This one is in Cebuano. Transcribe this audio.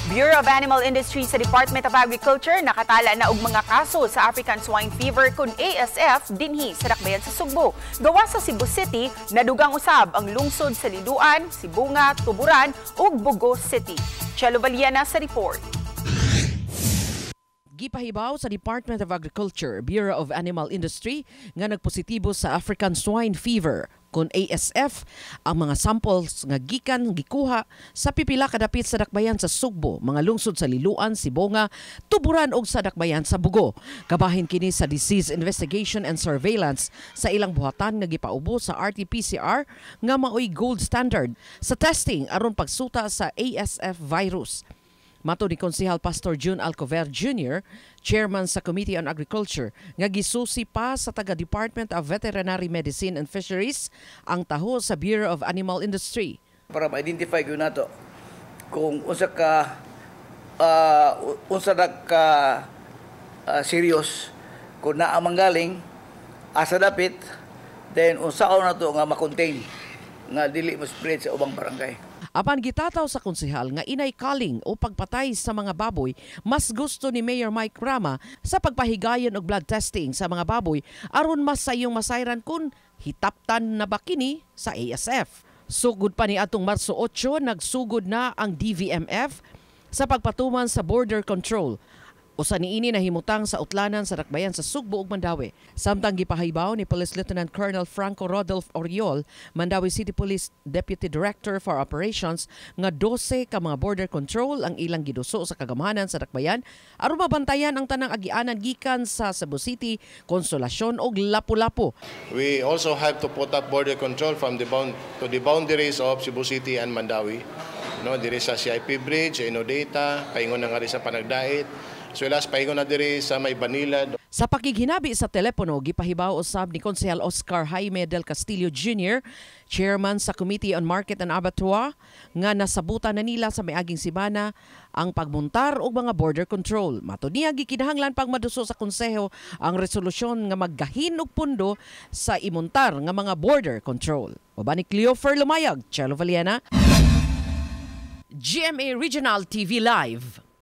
Bureau of Animal Industry sa Department of Agriculture nakatala na og mga kaso sa African Swine Fever kon ASF dinhi sa dakbayan sa Sugbo. Gawas sa Cebu City, nadugang usab ang lungsod sa Liloan, Sibonga, Tuburan ug Bogo City. Chelo Valiana sa report. Gipahibaw sa Department of Agriculture, Bureau of Animal Industry nga nagpositibo sa African Swine Fever kon ASF ang mga samples nga gikan gikuha sa pipila ka dapit sa dakbayan sa Sugbo, mga lungsod sa Liloan, Sibonga, Tuburan ug sa dakbayan sa Bogo. Kabahin kini sa Disease Investigation and Surveillance sa ilang buhatan nga gipaubo sa RT-PCR nga maoy gold standard sa testing aron pagsuta sa ASF virus. Matod ni Konsehal Pastor June Alcover Jr., chairman sa Committee on Agriculture, nga gisusi pa sa taga Department of Veterinary Medicine and Fisheries ang taho sa Bureau of Animal Industry. Para ma-identify gyud nato kung unsa na ka serious, kung naa manggaling, asa dapit, then unsaon nato nga ma-contain nga dili mo spread sa ubang barangay. Apan gitataw sa konsehal nga inay culling o pagpatay sa mga baboy, mas gusto ni Mayor Mike Rama sa pagpahigayon og blood testing sa mga baboy aron mas sayong masayran kung hitaptan na ba kini sa ASF. Sugod pa ni atong Marso 8, nagsugod na ang DVMF sa pagpatuman sa border control. Usa niini nahimutang sa utlanan sa dakbayan sa Sugbo ug Mandaue. Samtang gipahibaw ni Police Lieutenant Colonel Franco Rodolph Oriol, Mandaue City Police Deputy Director for Operations, nga 12 ka mga border control ang ilang giduso sa kagamhanan sa dakbayan aron mabantayan ang tanang agianan gikan sa Cebu City, Consolacion ug Lapu-Lapu. We also have to put up border control from the bound to the boundaries of Cebu City and Mandaue. No, diri sa CIP Bridge, Inodata, paingon na nga rin sa Panagdait, as well as paingon na diri sa may Banilad. Sa pakighinabi sa telepono, gipahibaw usab ni Konsehal Oscar Jaime del Castillo Jr., chairman sa Committee on Market and Abattoir, nga nasabutan na nila sa miaging semana ang pagmuntar og mga border control. Matod niya, gikinahanglan pag maduso sa konseho ang resolusyon nga maggahin og pundo sa imuntar nga mga border control. Uban ni Cleofer Lumayag, Chelo Valiena, GMA Regional TV Live.